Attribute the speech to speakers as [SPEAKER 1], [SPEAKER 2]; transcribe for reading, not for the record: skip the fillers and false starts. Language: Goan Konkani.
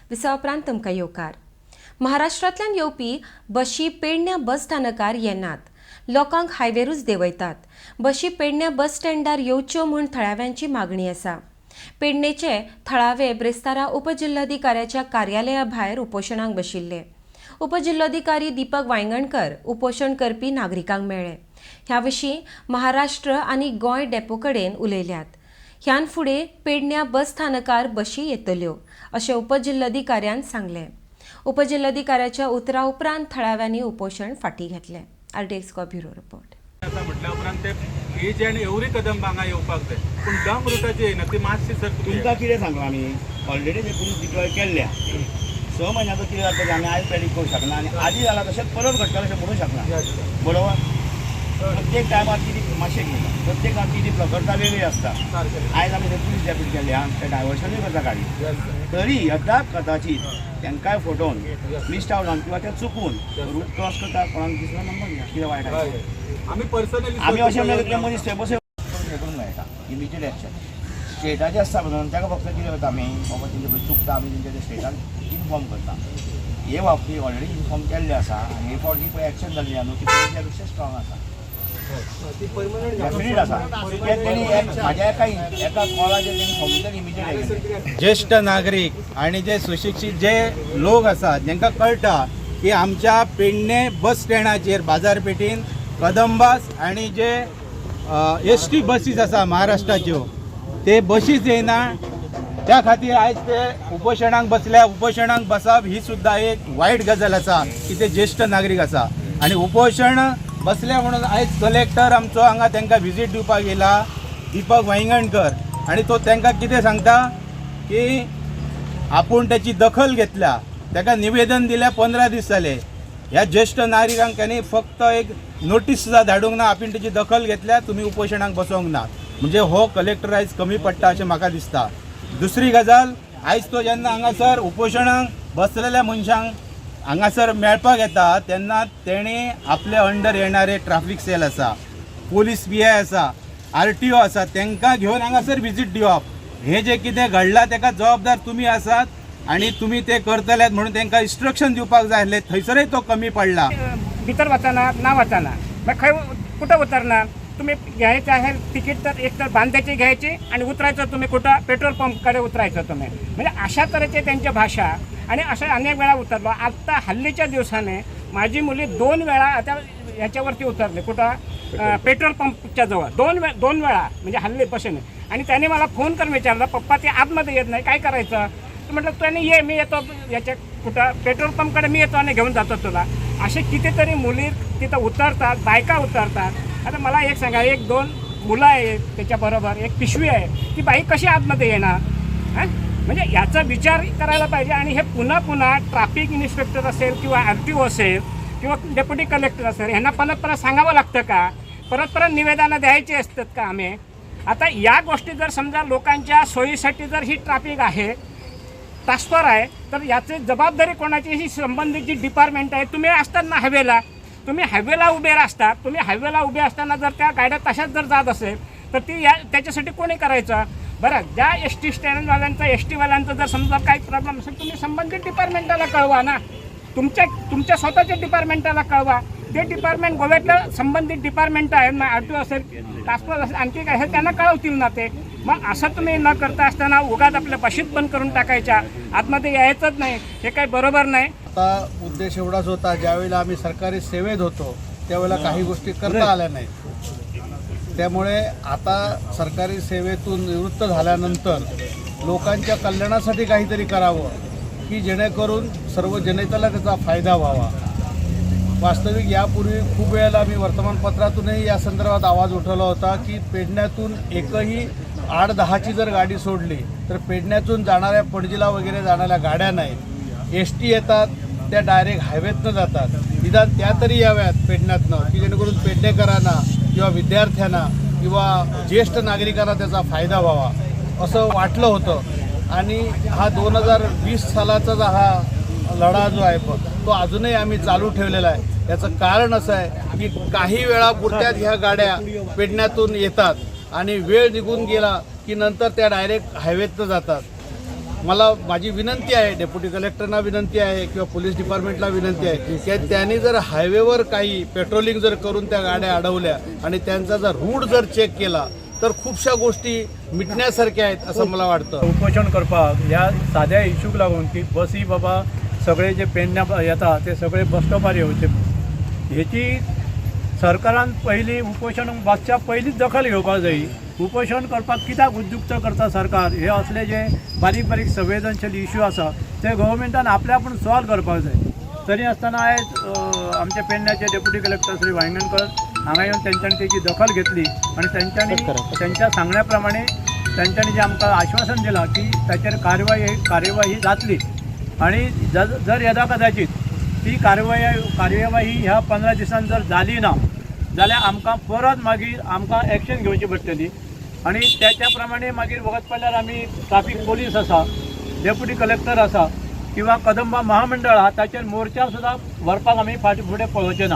[SPEAKER 1] विसवा उपरांत तुमकां येवकार. महाराष्ट्रांतल्यान येवपी बशी पेडण्या बस स्थानकार येनात, लोकांक हायवेरूच देंवयतात. बशी पेडण्या बस स्टँडार येवच्यो म्हूण थळाव्यांची मागणी आसा. पेडणेचे थळावे ब्रेस्तारा उपजिल्होधिकाऱ्याच्या कार्यालया भायर उपोशणाक बशिल्ले. उपजिल्होधिकारी दीपक वायंगणकर उपोशण करपी नागरिकांक मेळ्ळे. ह्या विशीं महाराष्ट्र आनी गोंय डेपो कडेन उलयल्यात. ह्यान फुडें पेडण्या बस स्थानकार बशी येतल्यो अशें उपजिल्होधिकाऱ्यान सांगलें. उपजिल्होधिकाऱ्याच्या उतरा उपरांत थळाव्यांनी उपोशण फाटीं घेतलें. RDX Goa, bureau report.
[SPEAKER 2] आसा म्हटल्या उपरांत ते ईच अँड एवरी कदंबा हांगा येवपाक जाय, पूण लॉंग रुटाची येयना ती मातशी सर तुमी
[SPEAKER 3] तुमकां कितें सांगलां, आमी ऑलरेडी ते पुलीस डिप्लॉय केल्ल्या. 6 म्हयन्याचो कितें जाता तें आमी आयज प्रेडिक्ट करूंक शकना आनी आदी जाला तशेंच परत घडटलें अशें म्हणूंक शकना, बरोबर? प्रत्येक टायमार कितें मातशें घेता, प्रत्येक कितें प्रकरता वेगळी आसता. आयज आमी ते पुलीस डेप्यूट केल्ले आहा, ते डायवर्शनूय करता गाडी. तरी यदा कदाचित तांकांय फोटोन मिस्ट आवट जावन किंवा ते चुकून रूट क्रॉस करता, कोणाक दिसलो नंबर घ्या, कितें वायट आसा?
[SPEAKER 2] आमी पर्सनली
[SPEAKER 3] आमी अशें म्हणल्यार कितें मनीस थंय बसून हें करूंक मेळटा. इमिजिएट एक्शन स्टेटाचें आसता म्हणून ताका फक्त कितें करता आमी, बाबा तेंचे पळय चुकता, आमी तेंच्या ते स्टेटाक इन्फॉर्म करता. हे बाबतींत ऑलरेडी इन्फॉर्म केल्लें आसा आनी हे फावट जी पळय एक्शन जाल्ली आहा न्हू, ती पयलींच्या पेक्षा स्ट्रॉंग आसा, डेफिनेट आसा. ते तेणी म्हाज्या एका एका कॉलाचेर तेणी समजून इमिजिएट केलें.
[SPEAKER 4] ज्येष्ठ नागरीक आणि जे सुशिक्षीत जे लोक आसात, तांकां कळटा की आमच्या पेडणे बस स्टँडाचेर बाजारपेठीन कदंबास आणि जे एस टी बसीस आसा महाराष्ट्राच्यो, ते बशीच येयना. त्या खातीर आयज ते उपोशणाक बसल्या. उपोशणाक बसप ही सुद्दां एक वायट गजाल आसा की ते ज्येष्ठ नागरीक आसा आणि उपोशण बसले म्हणून आयज कलेक्टर आमचो हांगा तांकां विजीट दिवपाक येयला, दीपक वायंगणकर, आणि तो तांकां कितें सांगता की आपूण त्याची दखल घेतल्या. ताका निवेदन दिल्या 15 दीस जाले. ह्या ज्येश्ठ नागरिकांक तांणी फक्त एक नोटीस सुद्दां धाडूंक ना, आपूण तेची दखल घेतल्या, तुमी उपोशणाक बसोंक ना. म्हणजे हो कलेक्टर आयज कमी पडटा अशें म्हाका दिसता. दुसरी गजाल, आयज तो जेन्ना हांगासर उपोशणाक बसलेल्या मनशांक हांगासर मेळपाक येता तेन्ना तेणी आपले अंडर येणारे ट्राफीक सेल आसा, पोलीस पीआय आसा, आरटीओ आसा, तांकां घेवन हांगासर विजीट दिवप. हें जें कितें घडलां ताका जबाबदार तुमी आसात आणि तुमी ते करतल्यात म्हणून तांकां इन्स्ट्रक्शन दिवपाक जाय आसलें. थंयसरय तो कमी पडला.
[SPEAKER 5] भितर वचना ना वचना, मग खंय कुठं उतरणार तुम्ही? घ्यायचं आहे तिकीट तर एक तर बांद्याची घ्यायची आणि उतरायचं तुम्ही कुठं? पेट्रोल पंपकडे उतरायचं तुम्ही. म्हणजे अशा तऱ्हेचे त्यांच्या भाषा आणि अशा अनेक वेळा उतरलो. आत्ता हल्लीच्या दिवसाने माझी मुली दोन वेळा आता याच्यावरती उतरली. कुठं? पेट्रोल पंपच्या जवळ दोन वेळा, म्हणजे हल्ली बसून. आणि त्याने मला फोन करून विचारलं, "पप्पा, ते आतमध्ये येत नाही, काय करायचं?" तर म्हटलं, त्याने ये, मी येतो याच्या कुठं पेट्रोल पंपकडे मी येतो आणि घेऊन जातो तुला. असे कितीतरी मुली तिथं उतरतात, बायका उतरतात. आता मला एक सांगा, एक दोन मुलं आहेत, त्याच्याबरोबर एक पिशवी आहे, ती बाई कशी आतमध्ये येणार? हां, म्हणजे याचा विचार करायला पाहिजे. आणि हे पुन्हा पुन्हा ट्रॅफिक इन्स्पेक्टर असेल किंवा आरटीओ असेल किंवा डेप्युटी कलेक्टर असेल, ह्यांना परत परत सांगावं लागतं का? परत परत निवेदनं द्यायची असतात का आम्ही? आता या गोष्टी जर समजा लोकांच्या सोयीसाठी जर ही ट्रॅफिक आहे, ट्रान्सफर आहे, तर याची जबाबदारी कोणाची? ही संबंधित जी डिपार्टमेंट आहे. तुम्ही असतात ना हायवेला, तुम्ही हायवेला उभे असता. तुम्ही हायवेला उभे असताना जर त्या गाड्या तशाच जर जात असेल तर ती या त्याच्यासाठी कोणी करायचं? बरं, ज्या एसटी स्टँडवाल्यांचा, एसटीवाल्यांचा जर समजा काही प्रॉब्लेम असेल, तुम्ही संबंधित डिपार्टमेंटाला कळवा ना. तुमच्या तुमच्या स्वतःच्या डिपार्टमेंटाला कळवा. ते डिपार्टमेंट गोव्यातलं संबंधित डिपार्टमेंट आहे ना, आरटीओ असेल, ट्रान्सपोर्ट असेल, आणखी काय असेल, त्यांना कळवतील ना ते. मग असं तुम्ही न करता असताना उगाच आपल्या बशीत बंद करून टाकायच्या, आतमध्ये यायचंच नाही, हे काही बरोबर नाही.
[SPEAKER 6] आता उद्देश एवढाच होता, ज्यावेळेला आम्ही सरकारी सेवेत होतो त्यावेळेला काही गोष्टी करता आल्या नाहीत. त्यामुळे आता सरकारी सेवेतून निवृत्त झाल्यानंतर लोकांच्या कल्याणासाठी काहीतरी करावं की जेणेकरून सर्व जनतेला त्याचा फायदा व्हावा. वास्तविक यापूर्वी खूप वेळेला मी वर्तमानपत्रातूनही या संदर्भात आवाज उठवला होता की पेडण्यातून एकही 8:10ची जर गाडी सोडली तर पेडण्यातून जाणाऱ्या, पणजीला वगैरे जाणाऱ्या गाड्या नाहीत. एसटी येतात त्या डायरेक्ट हायवेतनं जातात. निदान त्या तरी याव्यात पेडण्यातनं की जेणेकरून पेडणेकरांना किंवा विद्यार्थ्यांना किंवा ज्येष्ठ नागरिकांना त्याचा फायदा व्हावा असं वाटलं होतं. आणि हा 2020 सालाचा जो हा लढा जो आहे तो अजूनही आम्ही चालू ठेवलेला आहे. याचं कारण असं आहे की काही वेळापुरत्यात ह्या गाड्या पेडण्यातून येतात आणि वेळ निघून गेला की नंतर त्या डायरेक्ट हायवेतनं जातात. मला माझी विनंती आहे, डेप्युटी कलेक्टरना विनंती आहे किंवा पोलीस डिपार्टमेंटला विनंती आहे की त्यांनी जर हायवेवर काही पेट्रोलिंग जर करून त्या गाड्या अडवल्या आणि त्यांचा जर रूट जर चेक केला तर खूपशा गोष्टी मिटण्यासारख्या आहेत असं मला वाटतं.
[SPEAKER 7] उपोशण करपाक ह्या साद्या इशूक लागून की बसी बाबा सगळे जे पेडण्या येता ते सगळे बस स्टॉपार येवचे, हेची सरकारान पयलीं उपोशण बसच्या पयलींच दखल घेवपाक जाय. उपोशण करपाक कित्याक उद्युक्त करता सरकार? हे असले जे बारीक बारीक संवेदनशील इशू आसा ते गव्हर्मेंटान आपल्या आपूण सॉल्व करपाक जाय. तरी आसतना आयज आमचे पेडण्याचे डेप्युटी कलेक्टर श्री वायंगणकर हांगा येवन तेंच्यांनी तेची दखल घेतली आनी तेंच्यांनी तेंच्या सांगण्या प्रमाणे तेंच्यांनी जें आमकां आश्वासन दिलां की ताचेर कार्यवाही जातली आनी जर येदा कदाचीत ती कार्यवाही ह्या 15 दिसान जर जाली ना जाल्यार आमकां परत मागीर आमकां एक्शन घेवची पडटली आनी त्याच्या प्रमाणे मागीर वगत पडल्यार आमी ट्राफीक पोलीस आसा, डेप्युटी कलेक्टर आसा किंवा कदंबा महामंडळ आहा ताचेर मोर्चा सुद्दां व्हरपाक आमी फाटीं फुडें पळोवचे ना.